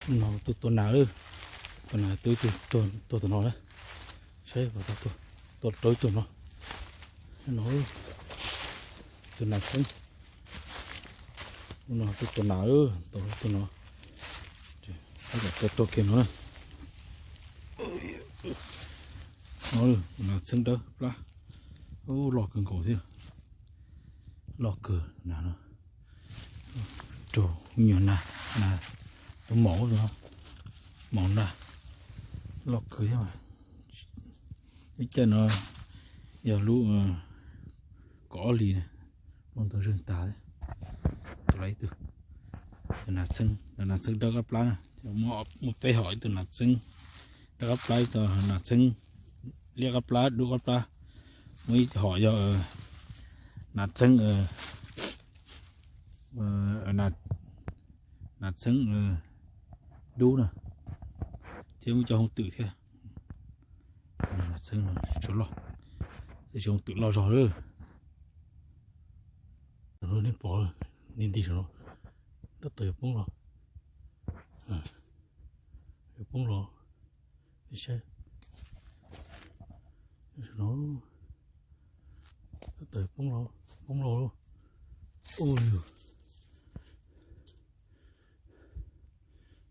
No tus tua nas, tua nas twb tuag tus no na. Saib, tua rau tus no. No, tus nas txheeb. No tus tua nas, tua tus no. Tua kiag no na. No, nas txheeb dawb plab. Ub, loj kawg nkaus thiab. Loj kawg na no. Raug me nyuam nas, nas tus maum no, maum nas loj kawg thiab. Lub caij no yog lub kaum ob hlis na, muaj ntau zeeg tag. Tus lawm ib tug, nas txheeb, nas txheeb dawb qab plab na. Muaj peb hom, ib tug nas txheeb dawb qab plab, ib tug nas txheeb liab qab plab, dub qab plab. Muaj ib hom yog nas txheeb, nas txheeb dub na, thiab muaj cov hoob twm thiab. Txheeb tsuas loj, tab sis hoob twm loj zog lawm. Nej pom, nej nti saum no, tab tom yuav poob los, yuav poob los, saib, saum no, tab tom yuav poob los, poob los lauj. Ub, raws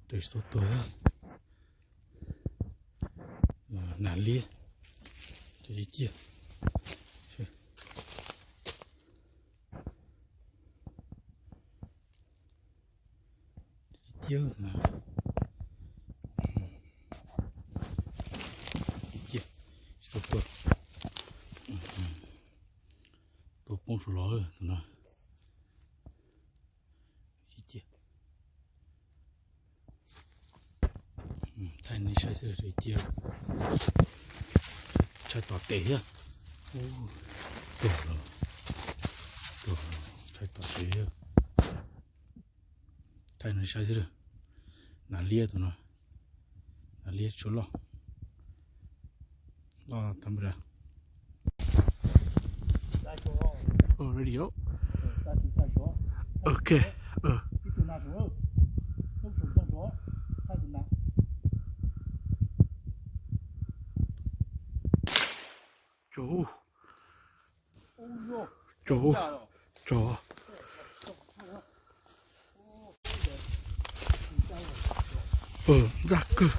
tsis tau tuag. Nas liab, ciaj, ciaj, ciaj, tsis tau tuag. Tuag poob saum los tus no. Ciaj. Thaij nej saib xwb, cia, thaij tom tes thiab. Tuag lawm, tuag lawm, thaij tom tes thiab. Thaij nej saib xwb, nas liab tus no, nas liab tsuas loj. Loj thas mas das. Ready. Ok. Cov, cov, cov. Ntxaj kawg.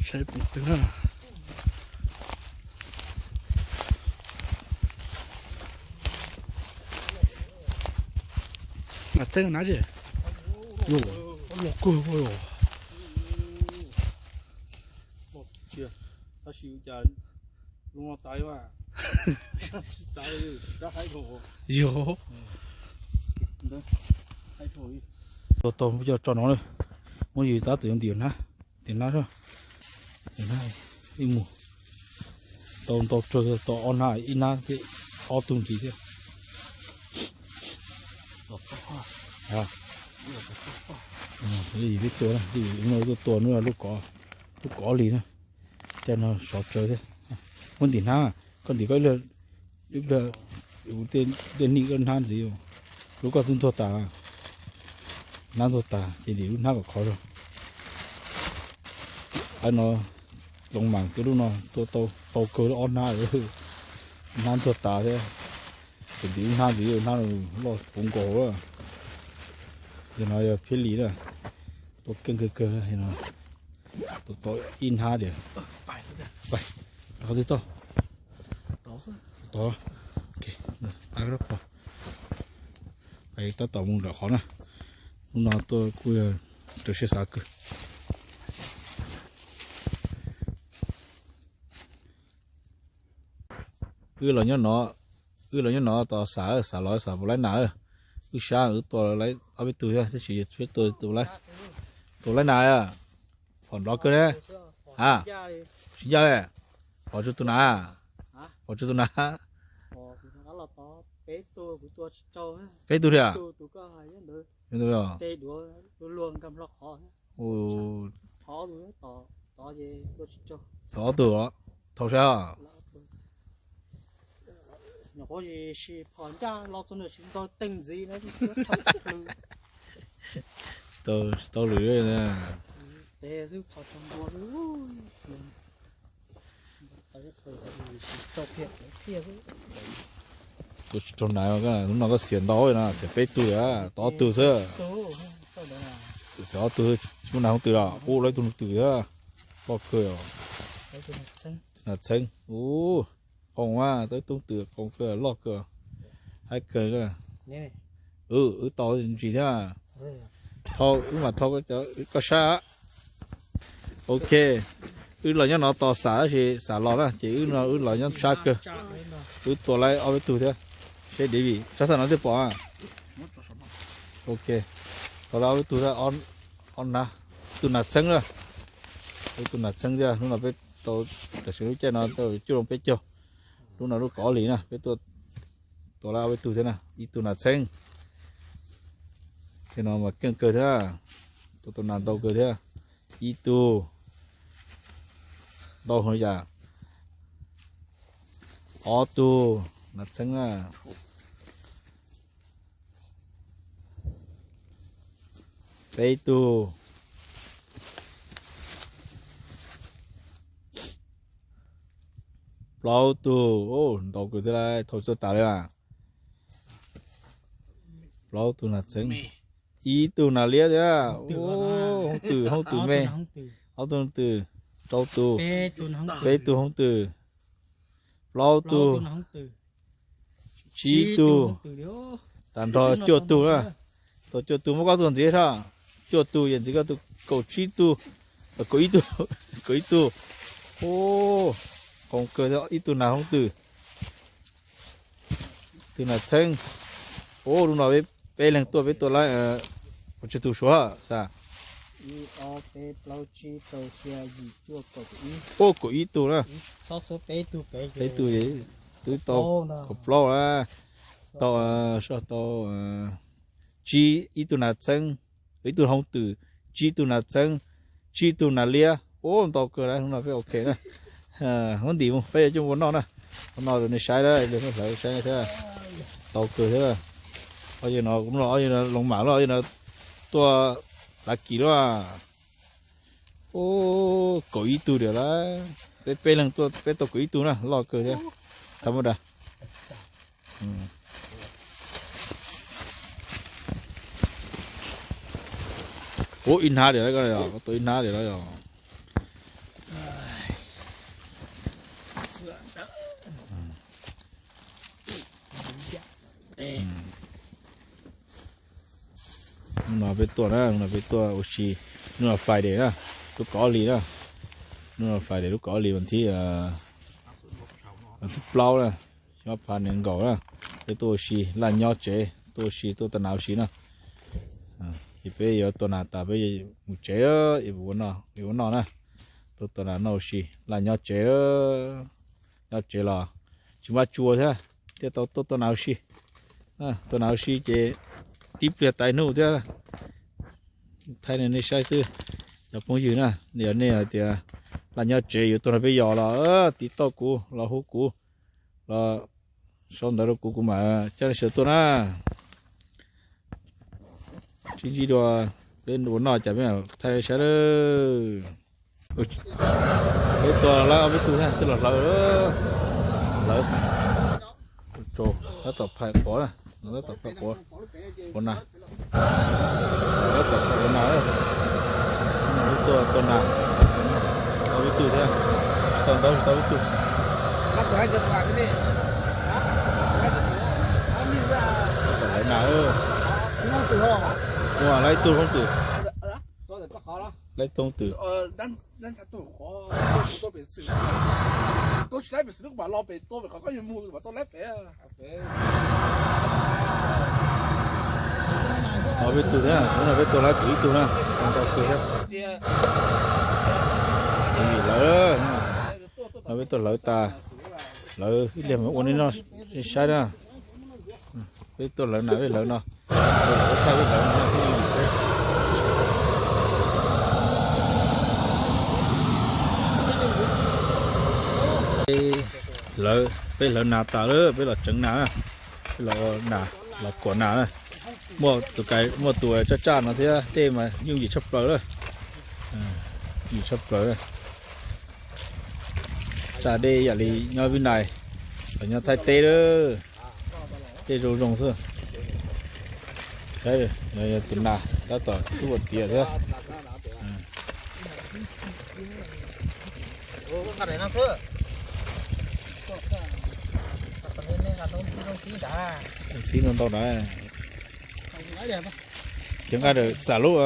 Saib pom twg na. Nas txeeb na tsis, loj kawg os. Tab sis cas lub no tas, yog, tau tau coj tso no, muab yus tab tom yuav ntim hnab, ntim hnab, ntim hnab ib mus, tau ntau tsawg, tau ob hnab, ib hnab thiab ob tug ntsis thiab. Peb tua, tua hnub lub kaum ob hlis na, caij no sov tsawv thiab. Muab ntim hnab, koj ntim koj ib pliag, ib pliag, tej hnij koj hnab ntxiv, lub koj twb ntog tas, hnab ntog tas ces ntim lub hnab kom khov zog. Qaib no, loo mas twb lub no tua tau, tau kawg ob hnab, hnab ntog tas thiab. Ces ntim lub hnab ntxiv, hnab loj puv nkaus. Yog no yog phiab lis na, tua keej kawg kawg no. Tua tau ib hnab tias, qhov twg tau, tau, tab tom mus lawm qhov na. Hnub no tuaj kuj yog raws siab xav kawg. Wb los nyob no, wb los nyob no tos xav, xav los xav puas laib nas. Wb sab wb tua laib ob peb tug thiab tab sis peb tua tus laib, tus laib nas. Phom nrov kawg ne. A, tsis ncaj li. Phom tsuas tus nas, phom tsuas tus nas. Peb tug li. Thov ob tug, thov saib os. Qhuav si phom ncaj los txog nws tsis nto teeg ntxiv na, tsis tau lwm. Tes xwb txhos tau ntua xwb. Tua tsis raug nas, hnub no koj xiam ntau na, xiam peb tug, tau ob tug xwb. Xiam ob tug, tsis muaj nas hooj twm los ub, lawv ib tug hooj twm thiab. Loj kawg os. Nas txheeb ub, qoo mas, tau ib tug hooj twm qoo kawg, loj kawg, haib kawg. Wb tau ntsis thiab. Thau, wb mam thau koj saib. Ok, wb los nyob no tos xam tab sis xam los na ces wb no wb los nyob sab kawg. Wb tua lawm ob peb tug thiab. Seb David sab thaj no thiaj pom. Ok, tua lawm ob peb tug thiab, ob na, tus nas txheeb na. Ib tug nas txheeb thiab, hnub no peb tau, tam sim lub caij no tau cuaj loo peb caug. Lub no lub kaum ob hlis na, peb tua, tua lawm ob peb tug thiab na, ib tug nas txheeb. Tej no mas keej kawg thiab, tua tau nas ntau kawg thiab. Ib tug, ntau heev yam. Ob tug nas txheeb na. Peb tug. Plaub tug, ntau kawg thiab lauj, thau txog tas li. Plaub tug nas txheeb, ib tug nas liab thiab. Hooj twm, hooj twm me. Ob tug hooj twm, rau tus, peb tug hooj twm, plaub tug, tsib tug, tag nrho cuaj tug na. Tau cuaj tug, muab koj tus ntxiv thiab, cuaj tug, yog ntxiv koj tus kaum tsib tug, kaum ib tug, kaum ib tug. Ub, qoo kawg, ib tug nas hooj twm, tus nas txheeb. Ub, lub no peb leeg tuaj, peb tuaj lawm, ua tsawg tus suav xav. Ub, kaum ib tug na. Peb tug, twb tau kaum plaub na. Tau, tau tsib, ib tug nas txheeb, ib tug hooj twm, tsib tug nas txheeb, tsib tug nas liab. Ub, ntau kawg na, hnub no peb ok na. Muab ntim mus, peb yuav coj mus ua noj na. Ua noj rau nej saib na, hlawv saib thiab. Ntau kawg thiab. Ob yawg no, ob yawg no loo mam loj, ob yawg no tuaj lav kis lawm. Ub, kaum ib tug diam lawm. Peb peb leeg tuaj, peb tau kaum ib tug na, loj kawg thiab. Tha muaj da. Ub, ib hnab diam lawm, koj tua ib hnab diam lawm yog. Hnub no peb tuaj na, hnub no peb tuaj ua si, hnub no Friday na, lub kaum ob hlis na. Hnub no Friday lub kaum ob hlis vas thib, vas thib plaub na, xyoo ob phav nees nkaum na. Peb tuaj ua si, laj nyob tsev, tuaj ua si, tuaj tua nas ua si na. Ces peb yuav tua nas tas peb mus tsev, yuav ua noj na. Tuaj tua nas noj ua si, laj nyob tsev, nyob tsev los tsis muaj dab tsi ua thiab, thiaj tau tuaj tua nas ua si. Tua nas ua si ces tib pliag tais hnub thiab. Thaij nej saib xwb, cov phooj ywg na, yog nej hais tias laj nyob tsev yuav tuaj nrog peb yos los tiv tauj kuv los hu kuv los sau ntawv rau kuv, kuv mam coj nej sawv tuaj na. Sib ntsib dua, peb ua noj cas peb mam thaij nej saib lawm. Peb tua lawm ob peb tug thiab, twb los hlawv, hlawv. Tab tom phais quav na, tab tom phais quav, quav nas, tab tom phais quav nas. Peb tua, tua nas, ob peb tug thiab, tsis tau ntau, tsis tau ib tug. Tab tom hlawv nas, ua lawm ib tug hooj twm, lawm ib tug hooj twm. Ob peb tug thiab, hnub no peb tua lawm kaum ib tug na, ntau kawg thiab. Hlawv, no peb tuaj hlawv tas, hlawv ib pliag mam ua nej noj saib na. Peb tuaj hlawv nas peb hlawv no, peb hlawv no. Hlawv Peb hlawv nas tas lawm, peb los tseev nas na, peb los ua nas, los kuam nas na. Muaj tus, muaj tus tsaj tsaj no thiab, dej mas yooj yim tshaj plaws lawm. Yooj yim tshaj plaws. Tsaj dej yam li nyob Vib Nais los nyob Thaib teb lawm, dej zoo zoo xwb. Saib, yog tus nas tab tom tub ua tiav thiab. Txhib no ntau na. Ces nqa xam lub,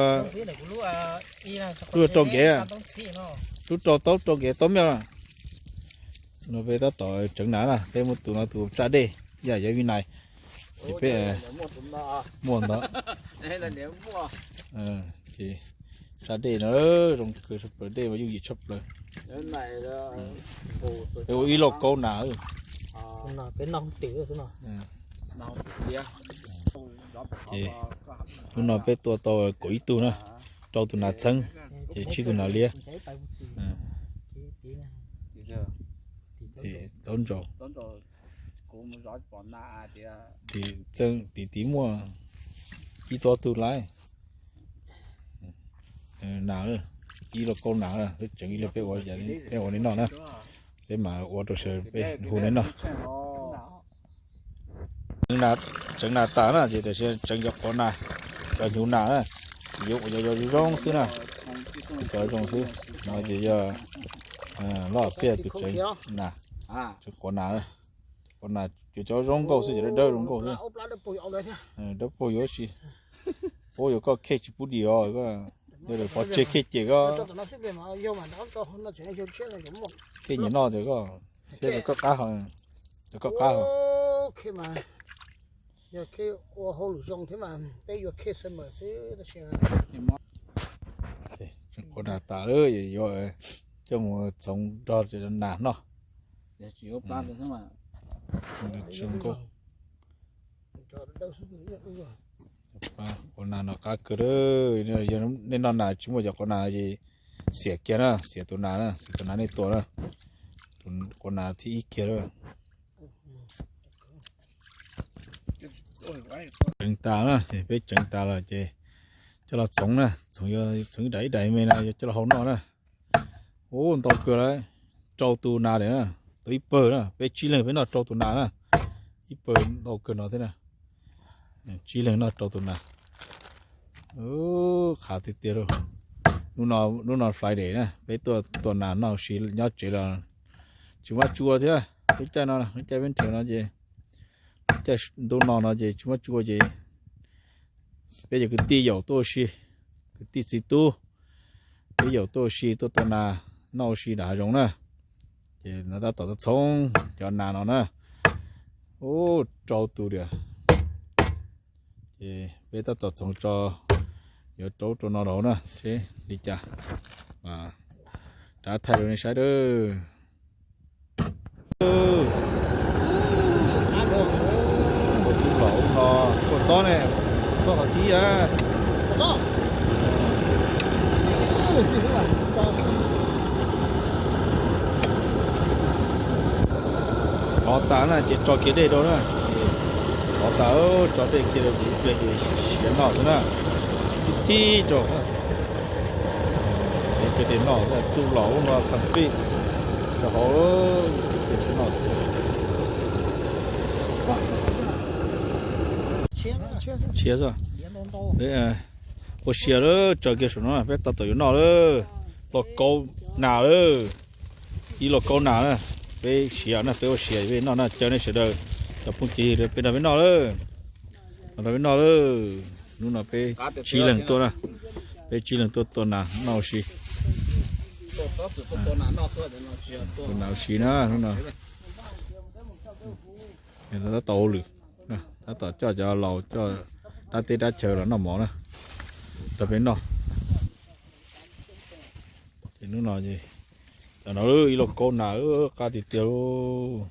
lub rau nkev, lub rau taub rau nkev taub meej. No peb tab tom tseev nas na, peb muaj tus no tus tsaj dej, yam yog Vib Nais, ces peb muaj ntawd. Ces tsaj dej no zoo kawg tshaj plaws, dej mas yooj yim tshaj plaws. Peb ua ib lauj kaub nas. Ces hnub no peb tua tau kaum ib tug na, rau tus nas txheeb, ces tsib tus nas liab. Ces taub ntsaus, tim txeej tim tiv muaj ib tug ob tug lawm. Nas, ib lauj kaub nas, peb tseev ib lauj peb ua, peb ua neb noj na. Peb mam ua rau sawv peb hu neb noj. Tseev nas tas na ces tam sim tseev cov quav nas, cov hnyuv nas na, yuav ua cov zoo zoo xwb na, cov zoo xwb. No ces yog Laj Pliaj tus tseev nas, tseev quav nas, quav nas ces cov zoo nkauj xwb, cov dawb dawb zoo nkauj xwb. Dawb paug yuav si, ua yog koj khej tsis pub dim os, yog lawv pov tseg khej ces koj khej nyiam noj ces koj, thiab koj qab ho, koj qab ho. Yog khej ua hauj lwm zoo thiab mas peb yuav khej xwb mas xwb. Tseev quav nas tas lawm, yuav coj mus txhoov nrog nas noj. Quav nas no qab kawg, yog nej noj nas tsis muaj cov quav nas ces xiam kiag na, xiam tus nas na, xiam tus nas nej tua na, tus quav nas thib ib kiag lawm. Tseev tas na, ces peb tseev tas lawm ces coj los txhoov na, txhoov, txhoov ib daim ib daim me no yuav coj los hau noj na. Ub, ntau kawg lawm, rau tus nas lawm na, tau ib pawg na, peb tsib leeg peb noj rau tus nas na, ib pawg ntau kawg no thiab na. Tsib leeg noj rau tus nas. Qab tiag tiag lauj. Hnub no Friday na, peb tuaj tua nas noj ua si nyob tsev los tsis muaj tshua thiab. Lub caij no, lub caij peb nrhiav no ces, lub caij ntuj no no ces tsis muaj tshua ces peb cov kwv tij yaum tuaj ua si, kwv tij txiv tub, peb yaum tuaj ua si tuaj tua nas noj ua si nram hav zoov na. Ces no tab tom txhoov cov nas no na. Ub, rau tus diam. Ces peb tab tom txhoov tso, yuav rau rau no rau na seb li cas, rov thaij rau nej saib dawb. Ua txuj lom no, kua txob ne, txob qhov tib a. Qhov tas na ces tso kiag dej rau na. Qhov tas, tso dej kiag rau ces ib pliag ces siav noj xwb na. Txhib txhib rau, ib pliag ces noj, txuj lom ub no tag pij rau hauv, ib pliag ces noj xwb. Tshiab xwb. Peb ua siav lawm, tso kiag saum no peb tab tom yuav noj lawm. Lauj kaub nas lawm. Ib lauj kaub nas na, peb siav na, peb ua siav peb noj na, caw nej sawv daws cov phooj ywg peb nrog peb noj lawm. Nrog peb noj lawm. Hnub no peb tsib leeg tuaj na, peb tsib leeg tuaj tua nas noj ua si. Tua nas ua si na hnub no. Tab tom hauj lwm, tab tom coj cov laus coj dab teb dab chaw los noj mov na, nrog peb noj. Ces hnub no, cov no ib lauj kaub nas qab tiag tiag lauj.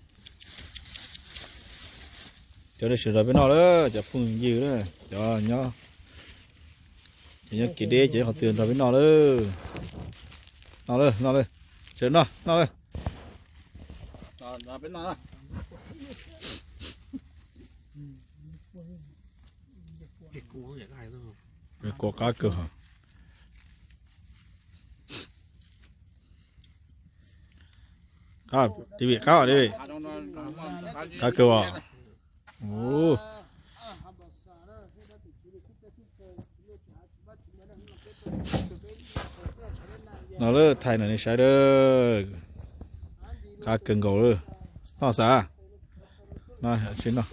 Cov nej sawv daws peb noj lawm, cov phooj ywg na, cov nyob, cov nyob kev deb ces qhov twg nrog peb noj lawm. Noj lawm, noj lawm, sawv daws noj, noj lawm. Kuv qab kawg. Qab, David, qab, David. Qab kawg os. No lawm, thaij no nej saib lawm. Qab kawg nkaus lawm. Noj xav. No tsis noj.